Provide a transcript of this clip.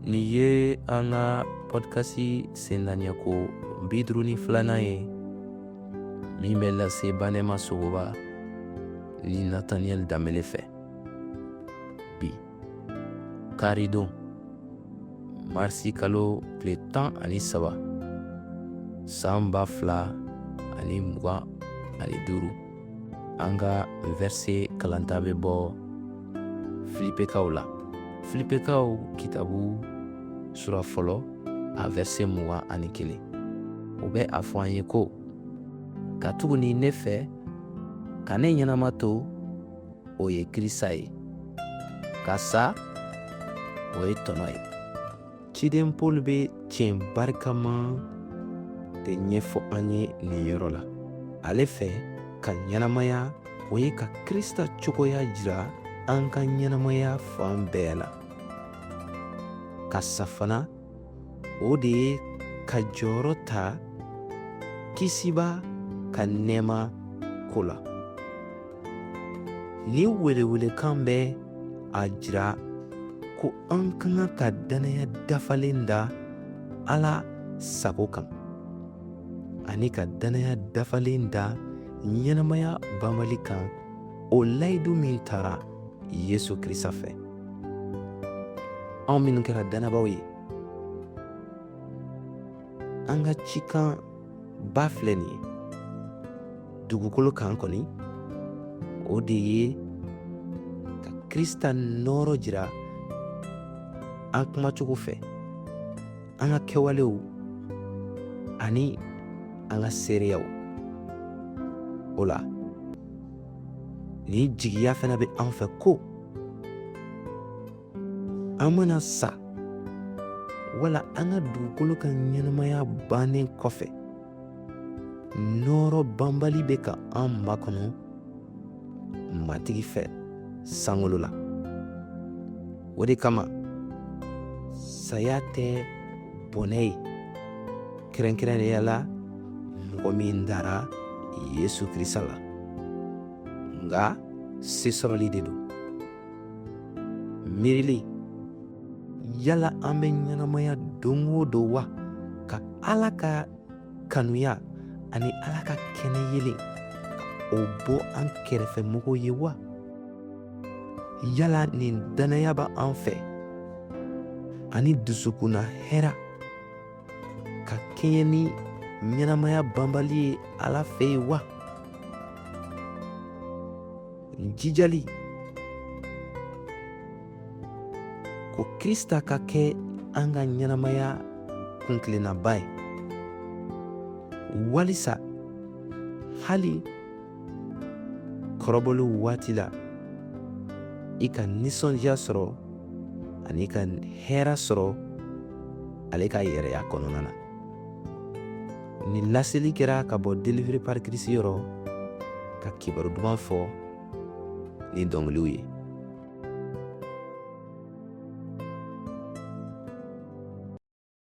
Nin ye an ka pɔdikasi sennaaniyako 52nan ye min bɛ lase Banɛma Sogoba ni Nataniyɛli Danbele fɛ. Bi karidon marisi kalo tile 13 san 2025, an ka vɛrse kalanta bɛ bɔ Filipekaw la. Filipekaw kitabu sura fɔlɔ, a vɛrse 21, o bɛ a fɔ an ye ko: Katuguni ne fɛ, ka ne ɲɛnama to, o ye Krista ye, ka sa, o ye tɔnɔ ye. Ciden Paul bɛ tiɲɛ barikama de ɲɛfɔ an ye nin yɔrɔ la. Ale fɛ, ka ɲɛnamaya, o ye ka Krista cogoya jira an ka ɲɛnamaya fan bɛɛ la. Ka sa fana, o de ye ka jɔyɔrɔ ta Kisiba ka nɛɛma ko la. Nin welewelekan bɛ a jira ko an ka kan ka dannaya dafalen da Ala sago kan ani ka dannaya dafalen da ɲɛnamaya banbali kan, o layidu min tara Yesu Krista fɛ. Anw minnu kɛra dannabaaw ye, an ka cikan ba filɛ nin ye dugukolo kan kɔni, o de ye ka Krista nɔɔrɔ jira an kumacogo fɛ, an ka kɛwalew ani an ka seereyaw. O la, nin jigiya fana bɛ an fɛ ko an mana sa wala an ka dugukolo ka ɲɛnamaya bannen kɔfɛ, nɔɔrɔ banbali bɛ ka an makɔnɔ Matigi fɛ sankolo la. O de kama saya tɛ bɔnɛ ye, kɛrɛnkɛrɛnnenya la mɔgɔ min dara Yesu Krista la, nka sesɔrɔli de don. Miirili: yala an bɛ ɲɛnamaya don o don wa ka Ala ka kanuya ani Ala ka kɛnɛ yelen o bɔ an kɛrɛfɛ mɔgɔw ye wa? Yala nin dannaya bɛ an fɛ ani dusukunna hɛra ka kɛɲɛ ni ɲɛnamaya banbali ye Ala fɛ yen wa? Jijali ko Krista ka kɛ an ka ɲɛnamaya kuntilennaba ye, walisa hali kɔrɔbɔliw waati la, i ka nisɔndiya sɔrɔ ani ka hɛra sɔrɔ ale ka yɛrɛya kɔnɔna na. Nin laseli kɛra ka bɔ Délivré par Christ yɔrɔ, ka kibaru duman fɔ ni dɔnkiliw ye.